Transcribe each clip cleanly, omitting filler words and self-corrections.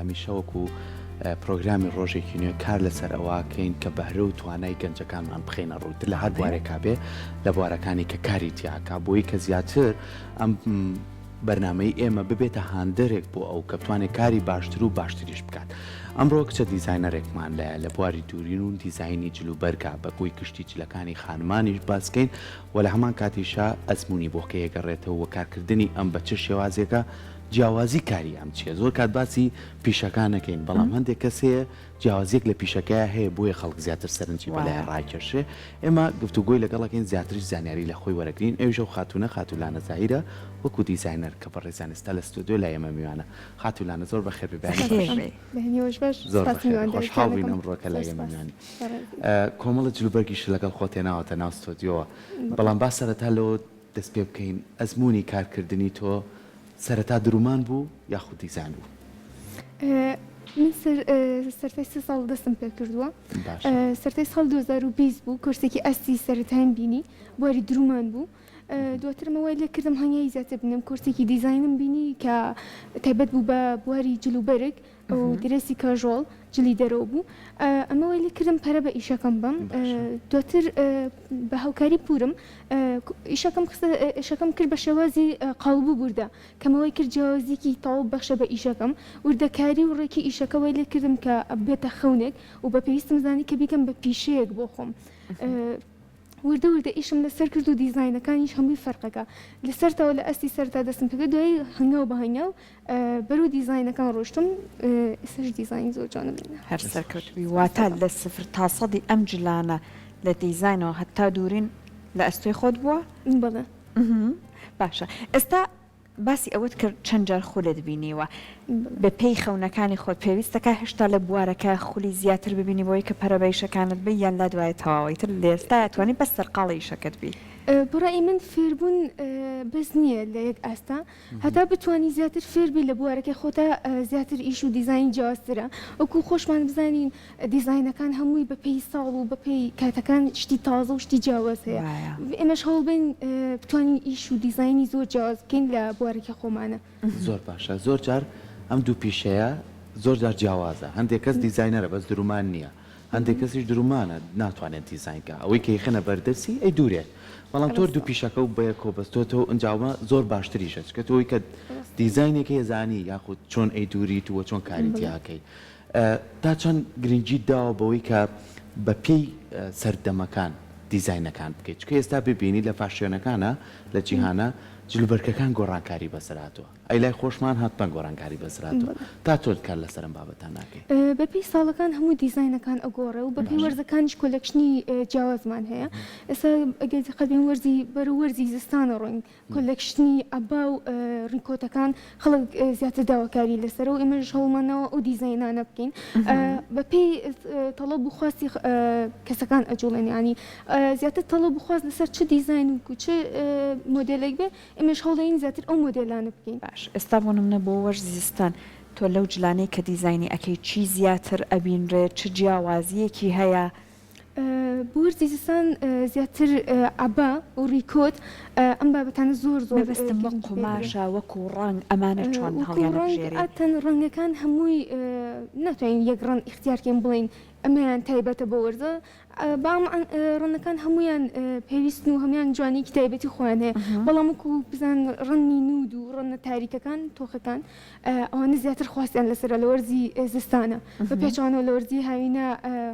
هەمیشە وەکو پرۆگرامی ڕۆژێکی نوێ کار لەسەر ئەوەکەین کە بەهرە و توانای گەنجەکانمان بخەینە ڕوو لە هەر بوارێکا بێ لە بوارەکانی کە کاری تیاکا بۆی کە زیاتر ئەم بەرنامەی ئێمە ببێتە هاندەرێک بۆ ئەو کە بتوانێت کاری باشتر و باشتریش بکات. ئەمڕۆ کچە دیزاینەرێکمان لایە لە بواری دورین و دیزاینی جل و بەرگا بە گۆی گشتی جلەکانی خانمانیش باسکەین و لە هەمان کاتیشا ئەزموونی بۆ کەی ئەگەڕێتەوە و کارکردنی ئەم بە چ شێوازێکە جیاوازی کاری ئەم چیە زۆر کات باسی پیشەکان نەکەین بەڵام هەندێک کەس هەیە جیاوازیەک لە پیشەکەیا هەیە بۆیە خەڵک زیاتر سەرنجی بەلایە ڕاکێشێ ئێمە گفتوگۆی لەگەڵ ئەکەین زیاتریش زانیاری لە خۆی وەرەگرین ئەویش ئەو خاتوونە خاتوو لانە زاهیرە وەکو دیزاینەر کە بەڕێزیان ئێستا لە ستۆدیۆ لای ئێمە میوانە خاتوو لانە زۆر بەخێر بێی بەیانی باش. بەخێر بێی. بەیانی وەش باش زۆر سپاس بەخێر بێی میوانداریتان خۆشحاڵ بووین ئەکەم ئەمڕۆ کە زۆر لای ئێمە سپاس میوانی. بەڕێزی. کۆمەڵە جلوبەرگیشت لەگەڵ خۆت هێناوەتە ناو ستۆدیۆوە بەڵام با سەرەتا لەوە دەست پێ بکەین ئەزموونی کارکردنی تۆ سەرەتا درومان بوو یاخود دیزاین بوو؟ من سەرتای سێ ساڵ دەستم پێ کردووە سەرتای ساڵ 2020 بوو کۆرسێکی ئاستی سەرەتایم بینی بواری درومان بوو دواتر ئەمە وای لێ کردم هەنگاوی زیاتر بنێم کۆرسێکی دیزاینم بینی کە تایبەت بوو بە بواری جل و بەرگ و درێسی casual جلی دەرەوە بوو ئەمە وای لێ کردم پەرە بە ئیشەکەم بەم دواتر بە هاوکاری پورم ئیشەکەم خستە ئیشەکەم کرد بە شێوازی قاڵب و بوردە کەمەوەی کرد جیاوازیکی تەواو بەخشە بە ئیشەکەم وردەکاری و ڕێکی ئیشەکە وای لێ کردم کە بێتە خەونێک و بە پێویستم زانی کە بیکەم بە پیشەیەک بۆ خۆم. وردە وردە ئیشم لەسەر کرد و دیزاینەکانیش هەمووی فەرقەکە لە سەرتاوە لە ئاستی سەرتا دەستم پێکرد دوایی هەنگاو بە هەنگاو بەرەو دیزاینەکان ڕۆشتم ئێستاش دیزاینی زۆر جوانم لێنە. هەر سەرکەوتوبی واتا لە سفر تا سەدی ئەم جلانە لە دیزاینەوە هەتا دورین لە ئەستۆی خۆت بووە؟ بەڵێ. باشە ئێستا باسی ئەوەت کرد چەند جار خولت بینیوە، بە پێی خەونەکانی خۆت پێویستەکا هێشتا لە بوارەکە خولی زیاتر ببینی بۆی کە پەرە بە ئیشەکانت بەی یان لات وایە تەواوە ئیتر لە ئێستایا توانی بەس سەرقاڵی ئیشەکەت بی؟ بە ڕای من فێربوون بەس نییە لە یەک ئاستا هەتا بتوانی زیاتر فێربی لە بوارەکەی خۆتا زیاتر ئیش و دیزاین جیاوازترە وەکو خۆشمان بزانین دیزاینەکان هەمووی بە پێی ساڵ و بە پێی کاتەکان شتی تازە و شتی جیاواز هەیە ئێمەش هەوڵ بەین بتوانین ئیش و دیزاینی زۆر جیاواز بکەین لە بوارەکەی خۆمانە. زۆر باشە زۆر جار ئەم دوو پیشەیە زۆر جار جیاوازە هەندێک کەس دیزاینەرە بەس درومان نییە هەندێک کەسیش درومانە ناتوانێت دیزاین کا ئەوەی کە ئەیخەنە بەردەستی ئەی دوورێت بەڵام تۆر دوو پیشەکە و بەیەکەوە بەستۆتەوە ئینجا ئەوە زۆر باشتریشە چونکە تۆ ئەوەی کە دیزاینێک هەیە زانی یاخود چۆن ئەی دووریت و چۆن کاری تیاکەی تا چەند گرنگیت داوە بەوەی کە بە پێی سەردەمەکان دیزاینەکان بکەیت؟ چونکە ئێستا ببینی لە فاشیۆنەکانا لە جیهانا جلوبەرگەکان گۆڕانکاری بەسەر هاتووە ئەی لای خۆشمان هەتمەن گۆڕانکاری بەسەر هاتووە تا چۆن کار لەسەر ئەم بابەتە ناکەی؟ بە پێی ساڵەکان هەموو دیزاینەکان ئەگۆڕێ و بە پێی وەرزەکانیش collection ی جیاوازمان هەیە ئێستا ئەگەر دیقەت بەین وەرزی بەرەو وەرزی زستان ئەڕۆین collection ی عەبا و ڕیکۆتەکان خەڵک زیاتر داواکاری لەسەرە و ئێمەش هەوڵمان داوە ئەو دیزاینانە بکەین بەپێی تەڵەب و خواستی کەسەکان ئەجوڵێن یانی زیاتر تەڵەب و خواست لەسەر چ دیزاین و چ مۆدێلێک بێ ئێمەش هەوڵێین زیاتر ئەو مۆدێلانە بکەین. باش ئێستا بۆ نمونە بۆ وەرزی زستان تۆ لەو جلانەی کە دیزاینی ئەکەی چی زیاتر ئەبینرێ چ جیاوازیەکی هەیە؟ بۆ وەرزی زستان زیاتر عەبا و ڕیکۆت ئەم بابەتانە زۆر زۆر مەبەستم وەک گرنگی پێ دەدرێ. قوماشە وەکو ڕەنگ ئەمانە چۆن وەکو هەڵیان ڕەنگ ئەبژێری؟ عادەتەن ڕەنگەکان هەمووی ناتوانین یەک ڕەنگ ئیختیار کەین بڵێین ئەمەیان تایبەتە بۆ وەرزە بەڵام ڕەنگەکان هەموویان پێویستن و هەموویان جوانیەکی تایبەتی خۆیان هەیە بەڵام وەکو بزان ڕەنگی nude و ڕەنگە تاریکەکان تۆخەکان ئەوانە زیاتر خواستیان لەسەرە لە وەرزی زستانە بە پێچەوانەوە لە وەرزی هاوینە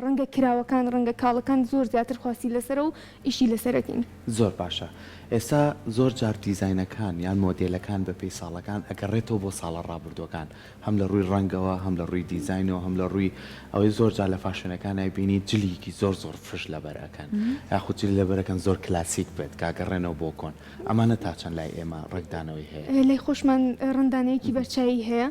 ڕەنگە کراوەکان ڕەنگە کاڵەکان زۆر زیاتر خواستی لەسەرە و ئیشی لەسەرەکەین. زۆر باشە ئێستا زۆر جار دیزاینەکان یان مۆدێلەکان بە پێی ساڵەکان ئەگەڕێتەوە بۆ ساڵە ڕابردووەکان هەم لە ڕووی ڕەنگەوە هەم لە ڕووی دیزاینەوە هەم لە ڕووی ئەوەی زۆر جار لە فاشۆنەکان ئەیبینی جلیکی زۆر زۆر فش لەبەر ئەکەن یاخود جلی لەبەر ئەکەن زۆر کلاسیک بێت کە ئەگەڕێنەوە بۆ کۆن ئەمانە تا چەند لای ئێمە ڕەنگدانەوەی هەیە؟ لای خۆشمان ڕەنگدانەوەیەکی بەرچاوی هەیە،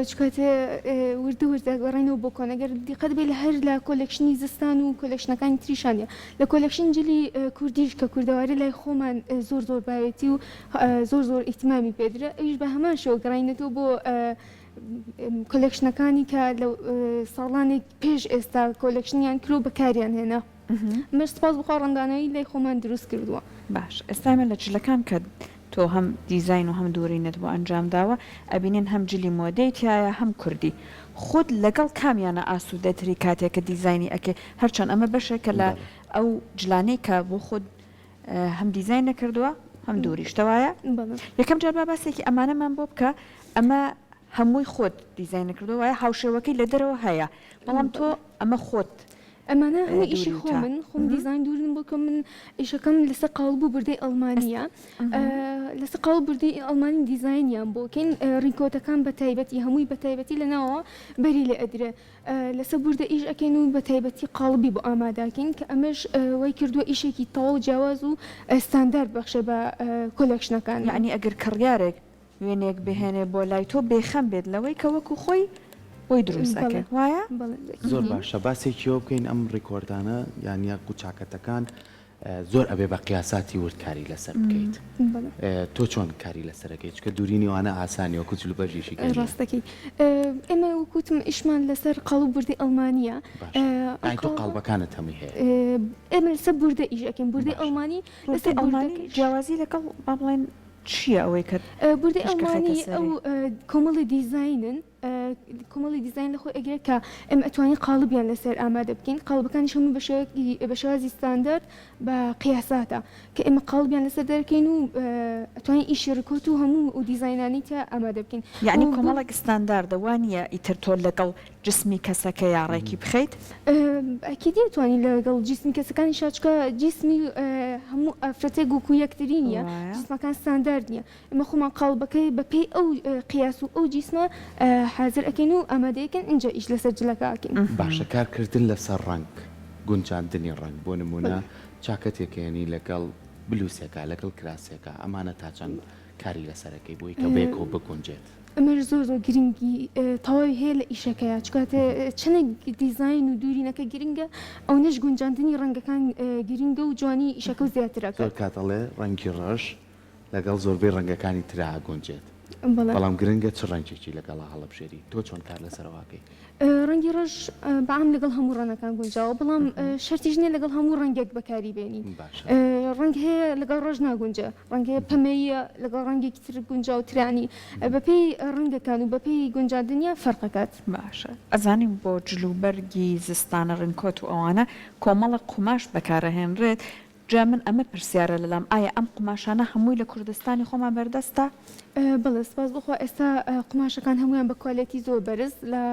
چونکە وردە وردە گەڕاینەوە بۆ کۆن، ئەگەر دیقەت بەی لە هەر لە collection ی زستان و collection ەکانی تریشان نیە، لە collection جلی کوردیش کە کوردەواری لای خۆمان زۆر زۆر باوێتی و زۆر زۆر ئیهتیمامی پێ درێ ئەویش بە هەمان شێوە گەڕاینەتەوە بۆ collection ەکانی کە لە ساڵانێک پێش ئێستا collection یان کرد و بەکاریان هێنا. ئەمەش سوپاس بۆ خوا ڕەنگدانەوەی لای خۆمان دروست کردووە. باش ئێستا ئێمە لە جلەکان کە. تۆ هەم دیزاین و هەم دورینت بۆ ئەنجام داوە ئەبینین هەم جلی مۆدەی تیایە هەم کوردی خۆت لەگەڵ کامیانە ئاسودەتری کاتێ کە دیزاینی ئەکەی هەرچەند ئەمە بەشێکە لە بەڵێ. ئەو جلانەی کە بۆ خۆت هەم دیزاینت کردووە هەم دوریشتە وایە؟ بەڵێ. یەکەم جار با باسێکی ئەمانەمان بۆ بکە ئەمە هەمووی خۆت دیزاینت کردووە وایە هاوشێوەکەی لە دەرەوە هەیە بەڵام تۆ بەڵێ. ئەمە خۆت ئەمانە هەمووی ئیشی دوریوتە. خۆمن خۆم دیزاین دوریم بۆ کە من ئیشەکەم لەسەر قاڵب و بردەی ئەڵمانییە لەسەر قاڵب بردەی ئەڵمانی دیزاینیان بۆ کەین ڕینکۆتەکان بە تایبەتی هەمووی بە تایبەتی لە ناوەوە بەری لێ ئەدرێ لەسەر بوردە ئیش ئەکەین و بە تایبەتی قاڵبی بۆ ئامادەکەین کە ئەمەش وای کردووە ئیشێکی تەواو جیاواز و ستاندارد بەخشێ بە collection ەکانمان. یەعنی ئەگەر کڕیارێک وێنەیەک بهێنێ بۆ لای تۆ بێخەم بێت لەوەی کە وەکو خۆی بۆی دروست بەڵێ ئەکەی وایە؟ بەڵێ زۆر باشە باسێکی ئەوە بکەین ئەم ڕیکۆردانە یان یاخود چاکەتەکان زۆر ئەبێ بە قیاساتی ورد کاری لەسەر بکەیت تۆ چۆن کاری لەسەر ئەکەیت چونکە دورینی ئەوانە ئاسان نیە وەکو جلوبەرگێکی گەنجانە. ڕاستەکەی ئێمە وەک وتم ئیشمان لەسەر قاڵب بوردەی ئەڵمانیە باشە یانی تۆ قاڵبەکانت هەمووی هەیە؟ ئێمە لەسەر بوردە ئیش ئەکەین بوردەی ئەڵمانی لەسەر ئەڵمانی جیاوازی لەگەڵ با بڵێن چییە ئەوەی کە بوردەی ئەڵمانی ئەو کۆمەڵی دیزاینن کۆمەڵی دیزاین لەخۆی ئەگرێت کە ئێمە ئەتوانین قاڵبیان لەسەر ئامادە بکەین، قاڵبەکانیش هەمووی بە شێوەیەکی بە شێوازی ستاندارد بە قیاساتە کە ئێمە قاڵبیان لەسەر دەرکەین و ئەتوانین ئیشی ڕیکۆت و هەموو ئەو دیزاینانەی تیا ئامادە بکەین یەعنی و بۆ کۆمەڵێک ستانداردە وا نییە ئیتر تۆ لەگەڵ جسمی کەسەکەیا ڕێکی بخەیت؟ ئەکیدی ئەتوانی لەگەڵ جسمی کەسەکانیشا چونکە جسمی هەموو ئافرەتێک وەکو یەکتری نییە وایە. جسمەکان ستاندارد نییە ئێمە خۆمان قاڵبەکەی بە پێی ئەو قیاس و ئەو جیسمە حازر ئەکەین و ئامادەی ئەکەین ئینجا ئیش لەسەر جلەکە ئەکەین. باشە کار کردن لەسەر ڕەنگ گونجاندنی ڕەنگ بۆ نموونە چاکەتێک ئەیەنی لەگەڵ بلوسێکا لەگەڵ کراسێکا ئەمانە تا چەند کاری لەسەر ئەکەی بۆی کە بەیەکەوە بگونجێت؟ ئەمەش زۆر زۆر گرنگی تەواوی هەیە لە ئیشەکەیا چونکە چەندێک دیزاین و دوورینەکە گرنگە ئەونەش گونجاندنی ڕەنگەکان گرنگە و جوانی ئیشەکە زیاتر زۆر ئەکات. کات ئەڵێ ڕەنگی ڕەش لەگەڵ زۆربەی ڕەنگەکانی ترا ئەگونجێت بەڵێ. بەڵام گرنگە چ ڕەنگێکی لەگەڵا هەڵەبژێری تۆ چۆن کار لەسەر ئەوە ئەکەی؟ ڕەنگی ڕەش بە عام لەگەڵ هەموو ڕەنگەکان گونجاوە بەڵام شەرتیش نییە لەگەڵ هەموو ڕەنگێک بەکاری بێنی باشە. ڕەنگ هەیە لەگەڵ ڕەش ناگونجێ ڕەنگ هەیە پەمەییە لەگەڵ ڕەنگێکی تر گونجاوترە یانی بەپێی ڕەنگەکان و بەپێی گونجاندنیان فەرق ئەکات. باشە ئەزانین بۆ جلوبەرگی زستانە ڕینکۆت و ئەوانە کۆمەڵێک قوماش بەکارئەهێنرێت جا من ئەمە پرسیارە لەلام ئایا ئەم قوماشانە هەمووی لە کوردستانی خۆمان بەردەستە؟ بەڵێ سپاس بۆ خوا ئێستا قوماشەکان هەموویان بە کوالێتی زۆر بەرز لە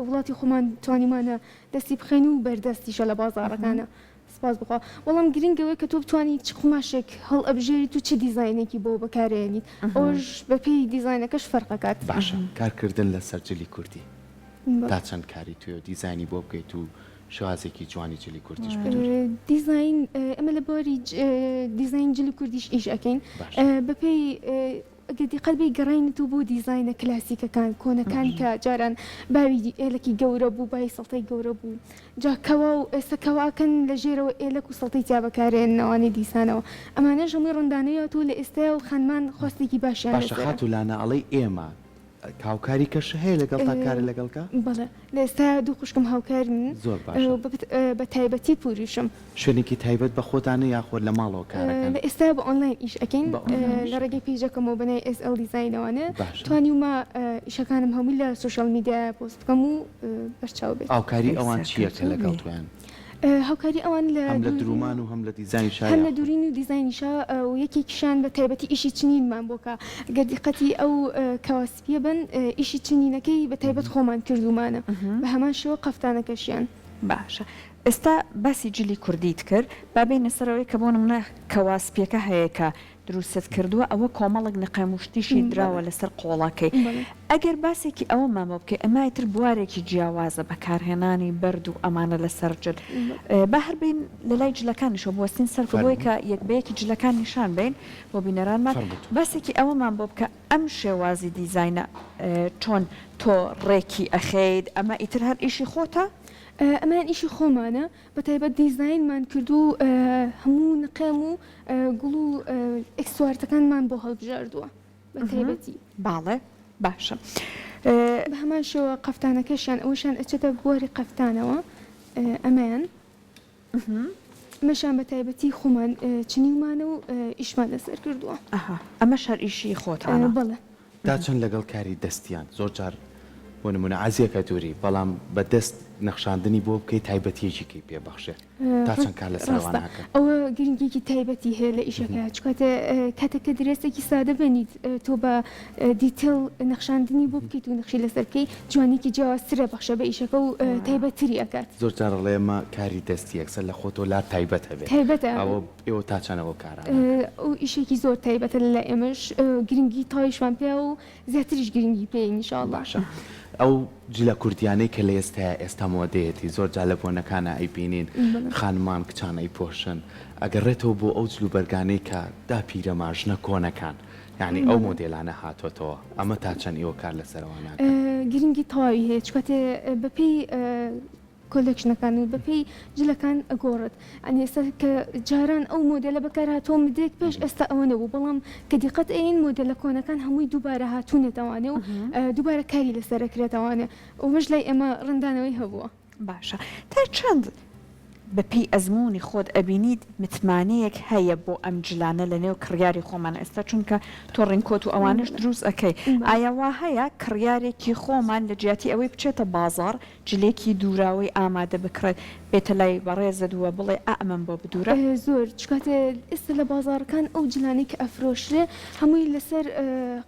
وڵاتی خۆمان توانیومانە دەستی بخەین و بەردەستیشە لە بازاڕەکانە سپاس بۆ خوا بەڵام گرنگ ئەوەیە کە تۆ بتوانی چ قوماشێک هەڵئەبژێریت و چ دیزاینێکی بۆ بەکارئەیەنیت ئەوەش بەپێی دیزاینەکەش فەرق ئەکات. باشە کارکردن لەسەر جلی کوردی تا چەند کاری تۆیە و دیزاینی بۆ بکەیت و شێوازێکی جوانی جلی کوردیش بدوری. دیزاین ئێمە لە بواری دیزاین جلی کوردیش ئیش ئەکەین بەپێی ئەگەر دیقەت بەی گەڕاینەتەوە بۆ دیزاینە کلاسیکەکان کۆنەکان کە جاران باوی ئێلەکی گەورە بوو باوی سەڵتەی گەورە بوو جا کەوا و ئێستا کەواکەن لە ژێرەوە ئێلەک و سەڵتەی تیا بەکارێننەوانەی دیسانەوە ئەمانەش هەمووی ڕەنگدانەوەیەتەوە لە ئێستایا و خانمان خواستێکی باشیان باشە لەسەرە. خاتوو لانا ئەڵێی ئێمە هاوکاری کەشە هەیە لەگەڵتا کارە لەگەڵ کا؟ بەڵێ لە ئێستا دوو خوشکم هاوکارمن زۆر باشە. بە تایبەتی پوریشم. شوێنێکی تایبەت بە خۆتانە یاخۆ لە ماڵەوە کارەکەن؟ لە ئێستا بە ئۆنلاین ئیش ئەکەین بە ئۆنلاین ئیش لە ڕێگەی ئەکەن. پەیجەکەمەوە بە ناوی SL Design ەوانێ باشە. توانیومە ئیشەکانم هەمووی لە social media پۆست بکەم و بەرچاو بێت. هاوکاری ئەی ئەوان چییە کە سەرکەوتوو لەگەڵ بی. تۆیان؟ هاوکاری ئەوان لە هەم لە دوورین درومان و هەم لە دیزاینشا هەم لە یاخود؟ دوورین و دیزاینیشا و یەکێکیشیان بە تایبەتی ئیشی چنینمان بۆ کا گەر دیقەتی ئەو کەوا سپیە بەن ئیشی چنینەکەی بە تایبەت خۆمان کردوومانە بە هەمان شێوە قەفتانەکەشیان. باشە ئێستا باسی جلی کوردیت کرد با بێینە سەر ئەوەی کە بۆ نمونە کەوا سپیەکە هەیە کە دروستت کردووە ئەوە کۆمەڵێک نقێم و شتیشی دراوە لەسەر قۆڵەکەی ئەگەر باسێکی ئەوەمان بۆ بکەی ئەمە ئیتر بوارێکی جیاوازە بەکارهێنانی بەرد و ئەمانە لەسەر جل با هەر بێین لەلای جلەکانیشەوە بوەستین سەرکۆ بۆی کە یەک بە یەکی جلەکان نیشان بەین بۆ بینەرانمان باسێکی ئەوەمان بۆ بکە ئەم شێوازی دیزاینە چۆن تۆ ڕێکی ئەخەیت ئەمە ئیتر هەر ئیشی خۆتە؟ ئەمەیان ئیشی خۆمانە بەتایبەت دیزاینمان کردووە و هەموو نقێم و گوڵ و ئێکسسوارتەکانمان بۆ هەڵبژاردووە بە تایبەتی. باڵێ باشە. بە هەمان شێوە قەفتانەکەشیان ئەوەشیان ئەچێتە بواری قەفتانەوە ئەمەیان. ئەمەشیان بە تایبەتی خۆمان چنیومانە و ئیشمان لەسەر کردووە. ئەها ئەمەش هەر ئیشی خۆتانە؟ بەڵێ. تا چەند لەگەڵ کاری دەستیان زۆر جار بۆ نموونە عەزیەکە دووری بەڵام بە دەست نەخشاندنی بۆ بکەی تایبەتیەکی کەی پێ بەخشێ تا چەند کار لەسەر ڕاستە ئەوانە ئەکەن؟ ئەوە گرنگیەکی تایبەتی هەیە لە ئیشەکەیا چونکە کاتێک کە درێسێکی سادە بێنیت تۆ بە detail نەخشاندنی بۆ بکەیت و نەخشی لەسەر بکەی جوانیەکی جیاوازترە بەخشە بە ئیشەکە و تایبەتتری ئەکات. زۆر جار ئەڵێ ئەمە کاری دەستی یەکسەر لە خۆتەوە لات تایبەت هەبێ تایبەتە. ئەوە ئێوە تا چەند ئەوە کارانە ئەکەن؟ ئەو ئیشێکی زۆر تایبەتە لەلای ئێمەش گرنگی تەواویشمان پێیە و زیاتریش گرنگی پێین ان شاء اللە. باشە ئەو جلە کوردیانەی کە لە ئێستایا ئێستا مۆدەیەتی زۆر جار لە بۆنەکانا ئەیبینین خانمان کچان ئەیپۆشن ئەگەڕێتەوە بۆ ئەو جل و بەرگانەی کە داپیرەما ژنە کۆنەکان یانی ئەو مۆدێلانە هاتۆتەوە ئەمە تا چەند ئێوە کار لەسەر ئەوانە ئەکەن؟ گرنگی تەواوی هەیە چونکە بەپێی collection ەکان و بەپێی جلەکان ئەگۆڕێت یانی ئێستا کە جاران ئەو مۆدێلە بەکار هاتووە مدەیەک پێش ئێستا ئەوە نەبوو بەڵام کە دیقەت ئەیەین مۆدێلە کۆنەکان هەمووی دووبارە هاتوونەتەوانێ و دووبارە کاری لەسەر ئەکرێتەوانێ ئەوەش لای ئێمە ڕەنگدانەوەی هەبووە. باشە تا چەند بە پێی ئەزموونی خۆت ئەبینیت متمانەیەک هەیە بۆ ئەم جلانە لە نێو کڕیاری خۆمان ئێستا چونکە تۆ ڕینکۆت و ئەوانەش دروست ئەکەی ئایا وا هەیە کڕیارێکی خۆمان لە جیاتی ئەوەی بچێتە بازاڕ جلێکی دووراوەی ئامادە بکڕێت بێتە لای بەڕێزت و بڵێ ئا ئەمەم بۆ بدوورە؟ زۆر چونکە ئێستا لە بازاڕەکان ئەو جلانەی کە ئەفرۆشرێ هەمووی لەسەر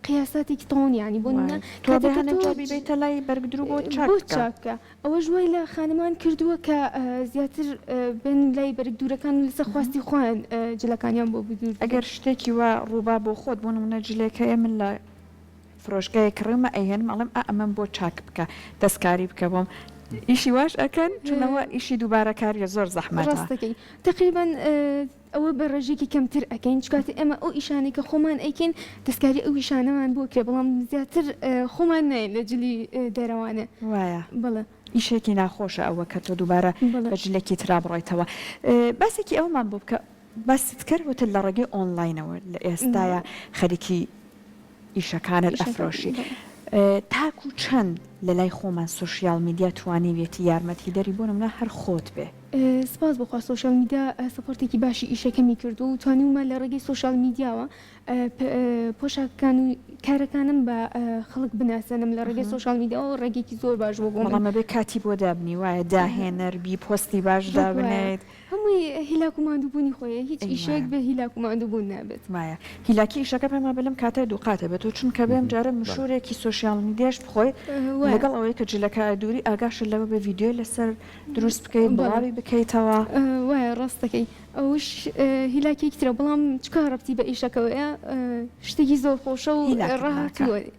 قیاساتێکی تەواو نیە یانی بۆ نمونە تۆ ئەبێ کاتێک کە هەنێک تۆ جار بیبەیتە لای بەرگدروو بۆت چاک بۆت بکا. چاک بکا ئەوەش وای لە خانمان کردووە کە زیاتر بێن لای بەرگدوورەکان و لەسەر خواستی خۆیان جلەکانیان بۆ بدووردرێت. ئەگەر شتێکی وا ڕووبا بۆ خۆت بۆ نمونە جلێک هەیە من لە فرۆشگایەک کڕیومە ئەیهێنم ئەڵێم ئا ئەمەم بۆ چاک بکە دەستکاری بکە بۆم ئیشی واش ئەکەن چون ئەوە ئیشی دووبارەکاریە زۆر زەحمەتە. ڕاست دەکەی تەقریبەن ئەوە بە ڕێژەیەکی کەمتر ئەکەین چونکە ئێمە ئەو ئیشانەی کە خۆمان ئەیکەین دەستکاری ئەو ئیشانەمان بۆ کرێ بەڵام زیاتر خۆمان ناین لە جلی دەرەوانێ وایە بەڵێ. ئیشێکی ناخۆشە ئەوە کە تۆ دووبارە بە جلێکی ترا بڕۆیتەوە باسێکی ئەوەمان بۆ بکە باست کرد وتت لە ڕێگەی ئۆنلاینەوە لە ئێستایا خەریکی ئیشەکانت ئەفرۆشی تاکو چەند لە لای خۆمان social media توانیویەتی یارمەتیدەری بۆ نمونە هەر خۆت بێ؟ سپاس بۆ خوا social media support ێکی باشی ئیشەکەمی کردووە و توانیومە لە ڕێگەی social media وە پۆشاکەکان و کارەکانم بە خەڵک بناسێنم لە ڕێگەی social media وە ڕێگەیەکی زۆر باش بووە بۆ من. بەڵام ئەبێ کاتی بۆ دابنی وایە داهێنەر بی پۆستی باش دابنێیت. هەمووی هیلاک و ماندووبوونی خۆیە هیچ ئیشێک بێ هیلاک و ماندووبوون نابێت. وایە هیلاکی ئیشەکە پێم وابێ لەم کاتە دووقاتە بێت و چونکە بێم جارە مشورێکی social media ش بخۆی لەگەڵ ئەوەی کە جلەکە ئەدووری ئاگاشت لەوە بێ ڤیدیۆی لەسەر دروست بکەیت بڵاوی بکەیتەوە. وایە ڕاست دەکەی ئەوەش هیلاکێکی ترە بەڵام چونکە ڕەبتی بە ئیشەکەوەیە شتێکی زۆر خۆشە و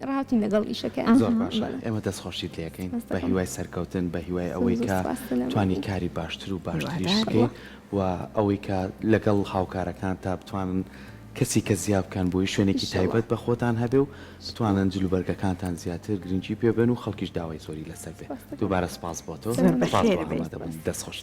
ڕاهاتووین لەگەڵ ئیشەکەیا. زۆر باشە ئێمە دەست خۆشیت لێ ئەکەین بە هیوای سەرکەوتن بە هیوای ئەوەی کە توانی کاری باشتر و باشتریش بکەی و ئەوەی کە لەگەڵ هاوکارەکانتا بتوانن کەسی کە زیا بکەن بۆی شوێنێکی تایبەت بە خۆتان هەبێ و بتوانن جلوبەرگەکانتان زیاتر گرنگی پێ بەن و خەڵکیش داوای زۆری لەسەر بێ دووبارە سپاس بۆ تۆ سپاس بۆ ئامادەبوونت دەست خۆش.